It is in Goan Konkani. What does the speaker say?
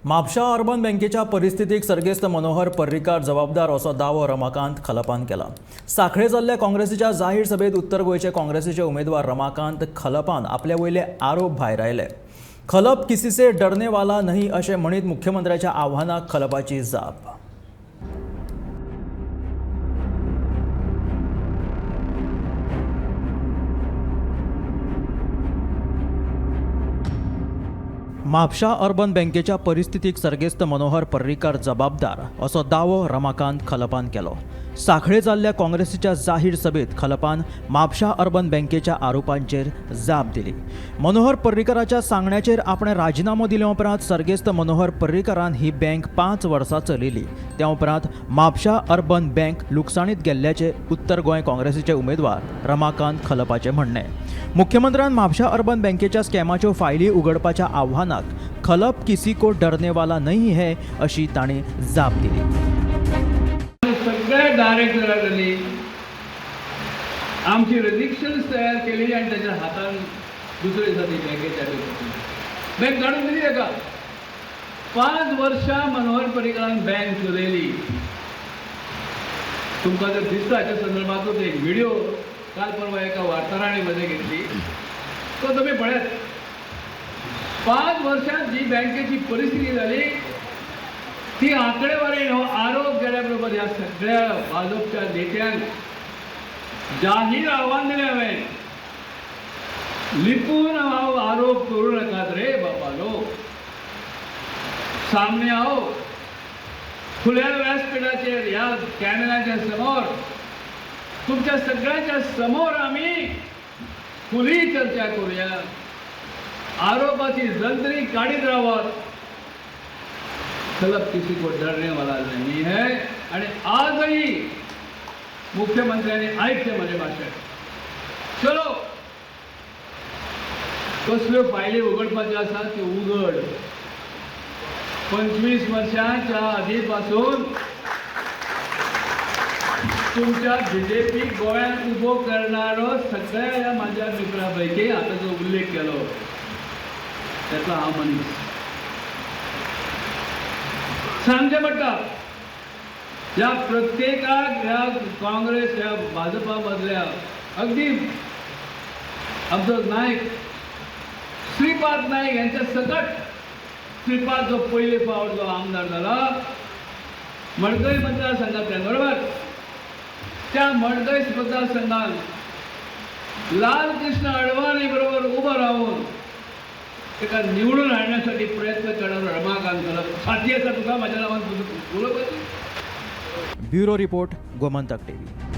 म्हापशा अर्बन बँकेच्या परिस्थितीक सर्गेस्त मनोहर पर्रीकार जबाबदार असो दावो रमाकांत खलपान केला. सांखळे जाल्ल्या काँग्रेसीच्या जाहीर सभेत उत्तर गोंयचे काँग्रेसीचे उमेदवार रमाकांत खलपान आपले वयले आरोप भायरायले. खलप किसी से डरने वाला नहीं अशें म्हणीत मुख्यमंत्र्याच्या आव्हानाक खलपाची जाप. म्हापशा अर्बन बँकेच्या परिस्थितीक सर्गेस्त मनोहर पर्रीकार जबाबदार असो दावो रमाकांत खलपान केलो. सांखळे जाल्ल्या काँग्रेसीच्या जाहीर सभेत खलपान म्हापशा अर्बन बँकेच्या आरोपांचेर जाप दिली. मनोहर पर्रीकाराच्या सांगण्याचेर आपणें राजिनामो दिले उपरांत सर्गेस्त मनोहर पर्रीकारान ही बँक 5 वर्सां चलयली. त्या उपरांत म्हापशा अर्बन बँक लुकसाणीत गेल्ल्याचे उत्तर गोंय काँग्रेसीचे उमेदवार रमाकांत खलपाचें म्हणणें. मुख्यमंत्र्यान म्हापशा अर्बन बँकेच्या स्कॅमाच्यो फायली उगडपाच्या आव्हानाक खलप किसी को डरने वाला नहीं है अशी तांणी जाप दिली. सगळ्या डायरेक्टरांनी आमची रजिस्ट्रेशन तयार केली आणि त्याच्या हातान दुसरे दिसा ती बँकेच्या बँक काढून दिली ताका. 5 वर्षां मनोहर पर्रीकरान बँक चलयली. तुमकां जर दिसता हाच्या संदर्भातलो एक व्हिडिओ काल परवा एका वार्ताहरांनी मध्ये घेतली, तो तुम्ही पळयात. 5 वर्षात जी बँकेची परिस्थिती झाली ती आकडेवारी हो आरोप केल्याबरोबर ह्या सगळ्या भाजपच्या नेत्यांक जाहीर आव्हान दिलें हांवें, लिपून हांव आरोप करूं नाकात रे बाबा, सामने आओ, खुल्या व्यासपीठाचेर ह्या कॅमेराच्या समोर तुमच्या सगळ्यांच्या समोर आम्ही खुली चर्चा करूया. आरोपाची जंत्री काढीत राहावं. खलप किसी को डरने वाला नहीं है. आणि आजही मुख्यमंत्र्यांनी ऐकते माझे भाषण. चलो, कसल्यो फायली उघडपाच्यो आसा त्यो उघड. 25 वर्षांच्या आधीपासून तुमच्या बीजेपी गोंयांत उबो करणारो सगळ्या ह्या माझ्या मित्रापैकी आता जो उल्लेख केलो त्यातला हा मनीस. सांगचें पडटा ह्या प्रत्येकाक, ह्या काँग्रेस ह्या भाजपा मदल्या अगदी आमचो नायक श्रीपाद नायक यांच्या सकट, श्रीपाद जो पयले फावट जो आमदार जाला मडकय मतदारसंघातल्यान, बरोबर, त्या मडकय मतदारसंघात लालकृष्ण अडवाणी बरोबर उभं राहून एका निवडून आणण्यासाठी प्रयत्न करणारा रमाकांत खलप साथी आसा तुका माझ्या नावान बोलवपाची. Bureau report, Gomantak TV.